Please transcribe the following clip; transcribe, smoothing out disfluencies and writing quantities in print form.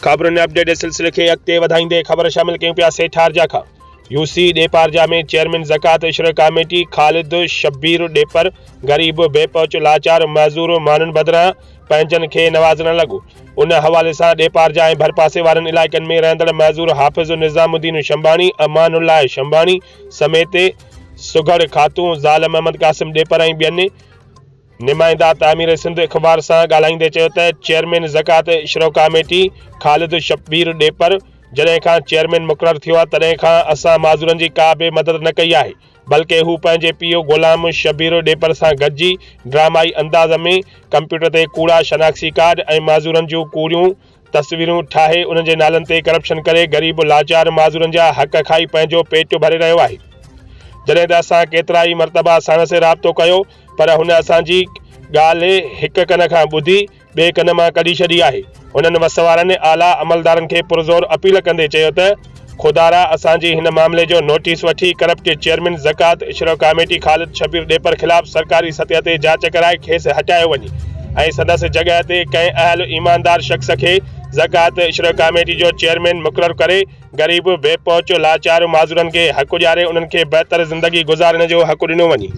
خبرن اپڊيٽ جي سلسلي کي اڳتي وڌائيندي خبر شامل ڪيون پيا سيٺارجا کان يو سي ڏيپارجا ۾ چيئرمين زڪوات عشر ڪاميٽي خالد شبير ڏيپر غريب بي پهچ لاچار معذور ماڻهن بدران پنهنجن کي نوازڻ لڳو ان حوالي سان ڏيپارجا ۽ ڀرپاسي وارن علائقن ۾ رهندڙ معذور حافظ نظام الدين شنباڻي امان الله شنباڻي سميت سگهڙ خاتون زال محمد قاسم ڏيپر ۽ ٻين نمائنده تعمير سنڌ اخبار سان ڳالهائيندي چيو ته چيئرمين زڪوات اشرو ڪاميٽي خالد شبير ڏيپر جڏهن کان چيئرمين مقرر ٿيو آهي تڏهن کان اسان معذورن جي ڪا به مدد نه ڪئي آهي بلڪه هو پنهنجي پيء غلام شبير ڏيپر سان گڏجي ڊرامائي انداز ۾ ڪمپيوٽر تي ڪوڙا شناختي ڪارڊ ۽ معذورن جون ڪوڙيون تصويرون ٺاهي انهن جي نالن تي ڪرپشن ڪري غريب لاچار معذورن جا حق کائي پنهنجو پيٽ ڀري رهيو آهي جڏهن ته اسان ڪيترائي مرتبا ساڻس رابطو ڪيو پر هن اسان جي ڳالهه هڪ ڪن کان ٻڌي ٻئي ڪن مان ڪڍي ڇڏي آهي. هنن وس وارن اعليٰ عملدارن کي پرزور اپيل ڪندي چيو ته خدارا اسان جي هن معاملي جو نوٽيس وٺي ڪرپٽ چيئرمين زڪوات اشرف ڪاميٽي خالد شبير ڏيپر خلاف سرڪاري سطح تي جاچ ڪرائي کيس هٽايو وڃي ۽ سندس جڳهه تي ڪنهن اهل ايماندار شخص کي زڪوات اشرف ڪاميٽي جو چيئرمين مقرر ڪري غريب، بي پهچ، لاچار معذورن کي حق ڏياري انهن کي بهتر زندگي گذارڻ جو حق ڏنو وڃي.